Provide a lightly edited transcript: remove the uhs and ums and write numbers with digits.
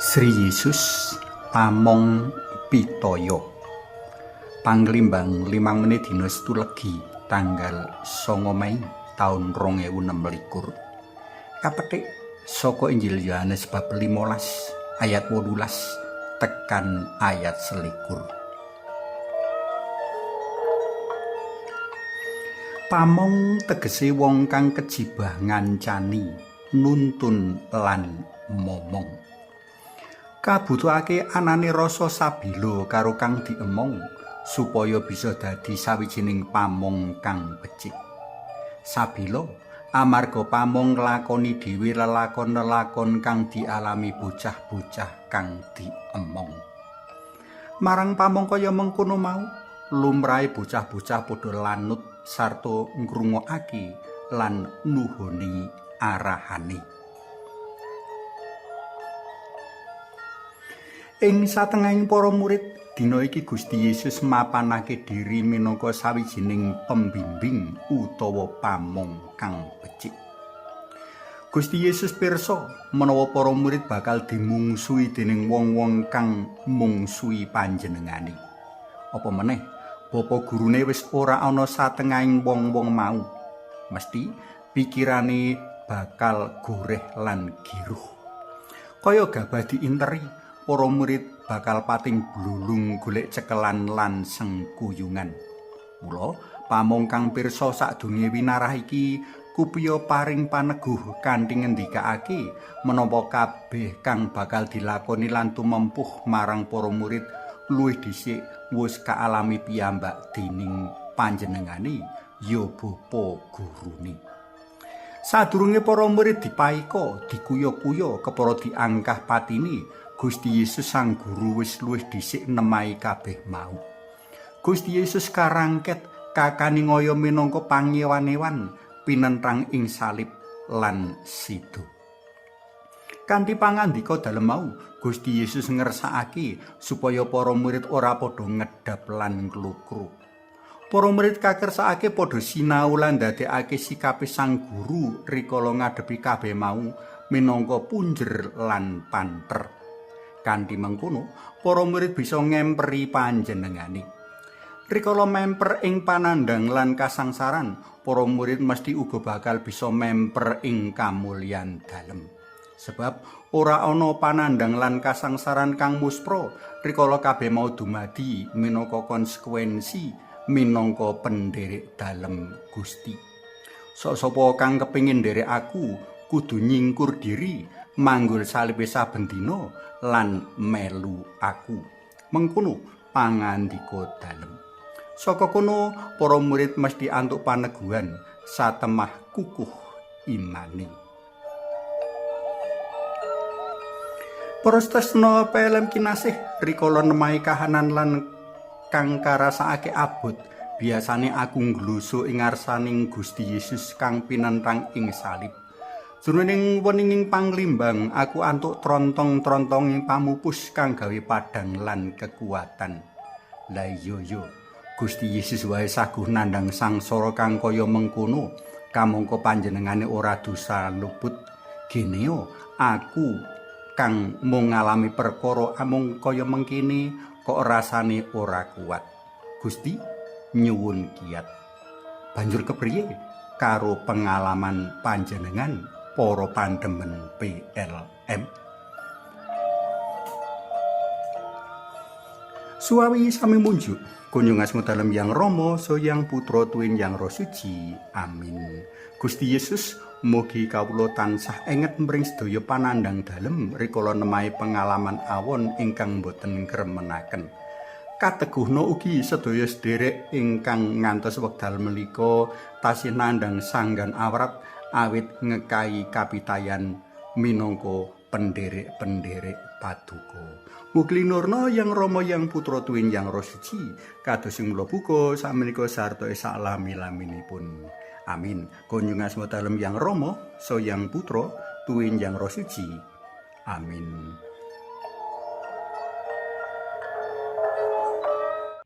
Sri Yesus pamong pitaya. Panglimbang 5 menit dina Setu Legi tanggal 9 Mei taun 2026. Kapetik saka Injil Yohanes bab 15 ayat 18 tekan ayat 21. Pamong tegese wong kang kejibah ngancani, nuntun lan momong. Kabutuhake anane rasa sabila karo kang diemong supaya bisa dadi sawijining pamong kang becik. Sabila amarga pamong nglakoni dhewe lelakon-lelakon kang dialami bocah-bocah kang diemong. Marang pamong kaya mengkono mau, lumrahe bocah-bocah padha lanut sarta ngrungokake lan nuhoni arahane. Ing satengahing para murid, dina iki Gusti Yesus mapanake diri minangka sawijining pembimbing utawa pamong kang becik. Gusti Yesus pirsa menawa para murid bakal dimungsuhi dening wong-wong kang mungsuhi panjenengane. Apa meneh, bapa gurune wis ora ana satengahing wong-wong mau. Mesti pikirane bakal goreh lan giruh. Kaya gabah diinteri, para murid bakal pating blulung golek cekelan lan sengkuyungan. Mula pamong kang pirsa sadurunge winarah iki kupiya paring paneguh kanthi ngendikake menapa kabeh kang bakal dilakoni lan tumempuh marang para murid luwih dhisik wis kaalami piyambak dening panjenengane ya bapa gurune. Sadurunge para murid dipaika, dikuya-kuya kepara diangkah patine, Gusti Yesus sang guru wis luwih dhisik nemahi kabeh mau. Gusti Yesus karangket kakani ngaya minangka pangewan-ewan pinenthang ing salib lan sido. Kanthi pangandika dalem mau, Gusti Yesus ngersakake supaya para murid ora padha ngedap lan nglukru. Para murid kakersakake padha sinau lan ndadekake sikape sang guru rikala ngadepi kabeh mau minangka punjer lan panter. Kanthi mengkono, para murid bisa ngemperi panjenengane. Rikala memper ing panandhang lan kasangsaran, para murid mesti uga bakal bisa memper ing kamulyan dalem. Sebab ora ana panandhang lan kasangsaran kang muspra rikala kabeh mau dumadi minangka konsekuensi minangka penderek dalem Gusti. Sok sapa kang kepengin nderek aku kudu nyingkur diri, manggul salibe saben dina lan melu aku. Mengkono pangandika dalem. Saka kono para murid mesti antuk paneguhan satemah kukuh imane. Para tresna PLM kinasih, rikala nemahi kahanan lan kang karasakake abot, biasane aku ngluso ing ngarsaning Gusti Yesus kang pinenthang ing salib. Jroning weninging panglimbang, aku antuk trontong-trontonging pamupus kang gawe padhang lan kekuatan. Lah iya yo, Gusti Yesus wae saguh nandhang sangsara kang kaya mengkono, kamangka panjenengane ora dosa luput. Geneo, aku kang mung ngalami perkara amung kaya mengkene kok rasane ora kuat. Gusti nyuwun kiat. Banjur kepriye karo pengalaman panjenengan para pandemen PLM? Suwawi sami munjuk kunjung asma dalem Yang Rama, Yang Putra tuwin Yang Roh Suci. Amin. Gusti Yesus, mugi kawula tansah enget mring sedaya panandhang dalem rikala nemahi pengalaman awon ingkang boten ngremenaken. Kateguhna ugi sedaya sederek ingkang ngantos wekdal menika tasih nandhang sanggan awrat awit ngekahi kapitayan minangka penderek-penderek paduka. Mugi linurna Yang Rama, Yang Putra tuwin Yang Roh Suci, kados ing mula buka sakmenika sarta saklami-laminipun. Amin. Kunjung asma dalem Yang Rama, Yang Putra tuwin Yang Roh Suci. Amin.